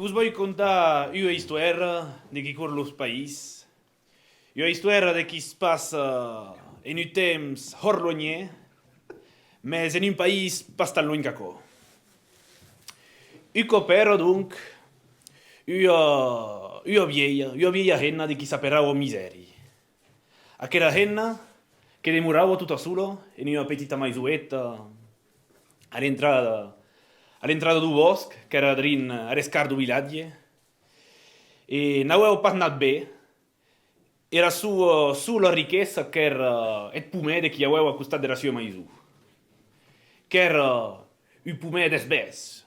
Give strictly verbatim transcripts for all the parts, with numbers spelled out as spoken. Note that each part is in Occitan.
Vos voi contar ua istoèra de qui cor los país, ua istoèra de qui's passa en un temps hòrt luenhèr, mès en un país pas tan luenh qu'aquò. Un còp èra, donc, ua, ua vielha, ua vielha hemna de qui s'aperava Misèri. Aquera hemna que demorava tota sola en ua petita maisoneta a l'entrada, a l'entrada deu bòsc, qu'èra drin ar escart deu vilatge, e n'avèva pas nat ben. Era sua sola riquesa qu'èra eth pomèr de qui avèva a costat dera sua maison. Qu'èra un pomèr d'esbèrs,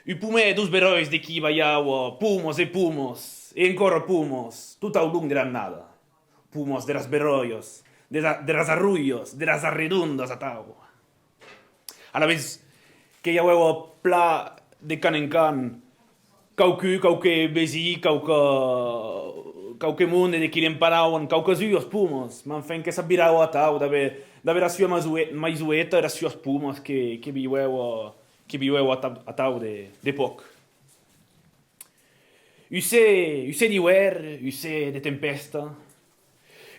un pomèr deus beròis de qui balhava pomas e pomas e enquòra pomas tot au long dera annada. Pomas deras beròias, deras, deras arrolhas, deras arredondas atau. Alavetz que i avèva plan de cant en cant quauque, quauque vesin, quauque, quauque monde de qui l'empanavan quauquas uas pomas, mès enfin que s'ac virava atau dab, dab era sua maisoneta, era suas pomas que, que viuèva, que viuèva atau, atau de, de pòc. Un ser, un ser d'iuèrn, un ser de tempèsta,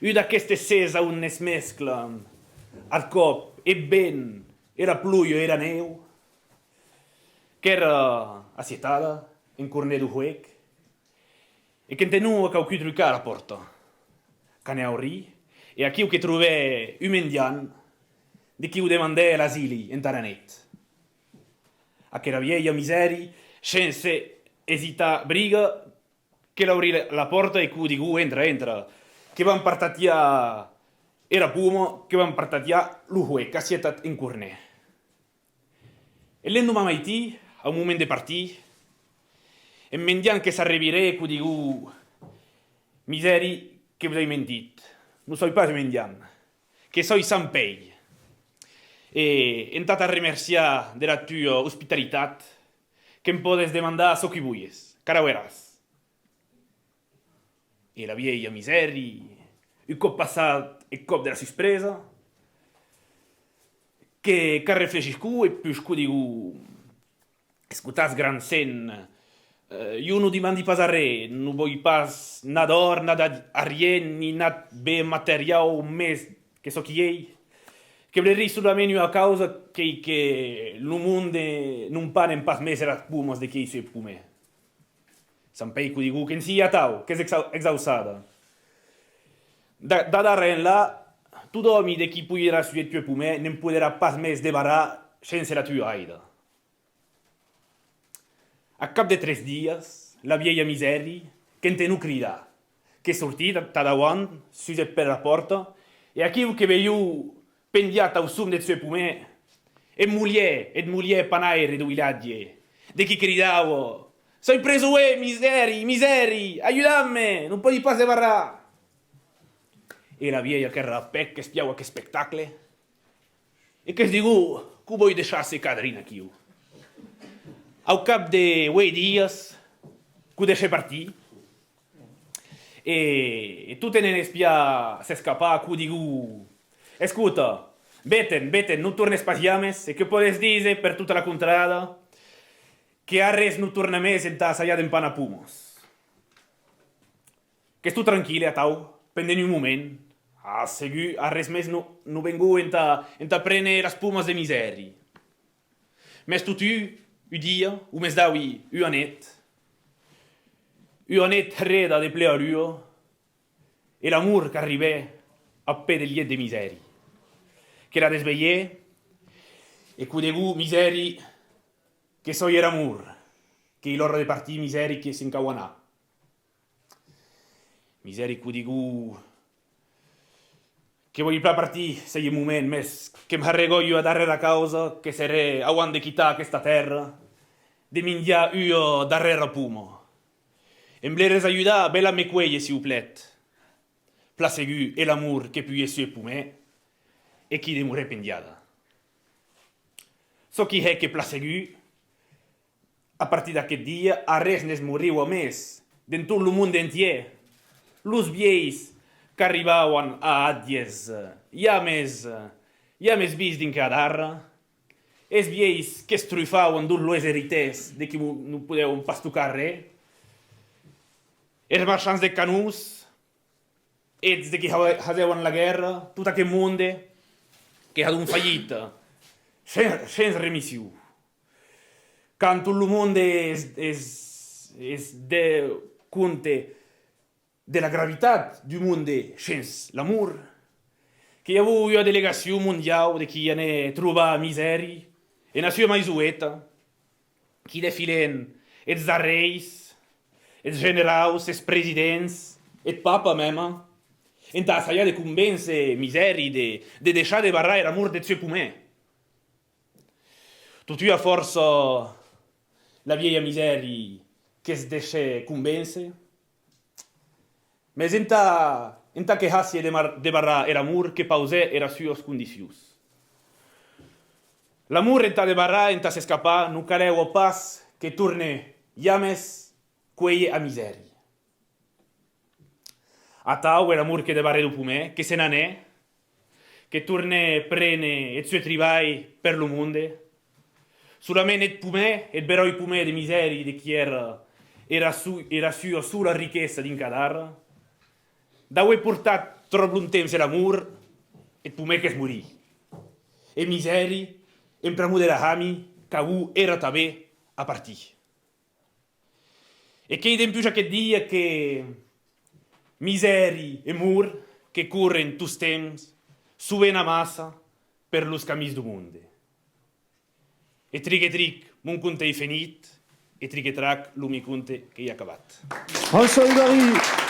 un d'aquestes sers a on es mesclan ath còp eth vent, era ploja e era nèu, qu'èra assietada en cornèr deu huec e qu'entenó a quauqu'un trucar a la pòrta. Qu'anè aurir e aquiu que trobè un mendiant de quiu demandè l'asili entara net. Aquera vielha Misèri, sense esitar briga, que l'aurí la pòrta e que'u digó: entra, entra, que vam partatjar era poma, que vam partatjar lo huec assietat en cornèr. Eth lendoman maitin, au moment de partir, eth mendiant que s'arrevirè e que'u digó: Misèri, que vos ai mentit, non soi pas un mendiant, que soi Sant Pèir. E entà t'arremerciar dera tua ospitalitat, que'm pòdes demandar çò qui voies, qu'ac aueràs. E la vielha Misèri, un còp passat eth còp dera suspresa, que, qu'arrefleishiscó e puish que'u digó: escotatz, gran sent, eh, jo non demandi pas arren, non voi pas nat d'òr, nat d'argent, ni nat ben materiau mès que çò qui ei. Que vlerí solament ua causa, qu'ei que lo monde non panen pas mès eras pomas de qui ei suu eth pomèr. Sant Pèir que'u digó: que'n sii atau, qu'es exau-, exauçada. Da, d'ara enlà, tot òmi de qui pujarà suu eth teu pomèr ne'n poderà pas mès devarar sense la tua aida. Ath cap de tres dias, la vielha Misèri qu'entenó cridar, que sortí tà, tà dauant, sus eth pè dera pòrta, e aquiu que veió penjat au som deth suu pomèr eth molhèr, eth molhèr panaire deu vilatge, de qui cridava: soi presoèr, Misèri, Misèri, ajudam-me, non pòdi pas devarar! E la vielha qu'èra a pèc, qu'espiava aqueth espectacle, e que's digó: que'u voi deishar secar drin aquiu. Au cap de ueit dias, que'u deishè partir, e, e tot en espiar s'escapar, que'u digó: escota, ve-te'n, ve-te'n, non tornes pas jamès, e que pòdes díser per tota la contrada que arrés non torna mès entà assajar d'empanar pomas. Qu'estó tranquille atau pendent un moment. Ah, segur, arrés mès non, non vengó entà, entà préner las pomas de Misèri. Mès totun, un dia, o mès d'aui ua net, ua net reda de plea lua, e l'amor qu'arribè ath pè deth liet de Misèri. Que la desvelhè e que'u digó: Misèri, que soi er amor, qu'ei l'ora de partir, Misèri, que se'n cau anar. Misèri que'u digó: que voi plan partir, s'ei eth moment, mès que'm harregòi ua darrèra causa, que serè, auant de quitar aquesta tèrra, de minjar ua darrèra poma. E'm vleres ajudar? Vela-me cuélher, siuplèt. Plan segur, e l'amor que pugè suu eth pomèr e qui demorè penjada. Çò qui hè que, plan segur, a partir d'aqueth dia, arrés ne's moriua mès, dens tot lo monde entièr. Los vielhs qu'arribavan a Atges, jamès, jamès vist dinc a Darra, Es vielhs qu'estrufavan dont los eritèrs de qui mo-, non podèvan pas tocar re. Es marchands de canons, eths de qui ha-, hasèvan la guèrra, tot aqueth monde que hadon falhit, sens, sens remission. Quand tot lo monde es, es, es de compte de la gravitat du monde sens l'amor, que i avó ua delegacion mondiau de qui anè trobar Misèri ena sua maisoneta, qui defilèn eths arreis, eths generaus, eths presidents, eth papa mèma, entà assajar de convéncer Misèri de, de deishar de barrar er amor deth seu pomer. Totun, a fòrça, la vielha Misèri que's deishè convéncer, mes entà, entà que hasie de mar-, de barrar er amor que pausè eras suas condicions. L'amor entà de barrar, entà s'escapar, non calèva pas que torne jamès cuélher a Misèri. Atau, er amor que debarrè lo pomer, que se n'anè, que tornè préner eth seu tribalh per lo monde. Solament eth pomer, eth beròi pomer de Misèri, de qui èra era, su-, era sua sola riquesa dinc adara, d'auer portat tròp longtemps er amor, eth pomer que's morí. E Misèri, en pr'amor dera hami, qu'avó era tanben a partir. E qu'ei dempuish aqueth dia que Misèri e Mor que corren tostemps, sovent amassa, per los camins deu monde. E tric e tric, mon conte ei fenit, e tric e trac, lo mi conte qu'ei acabat. François Augary.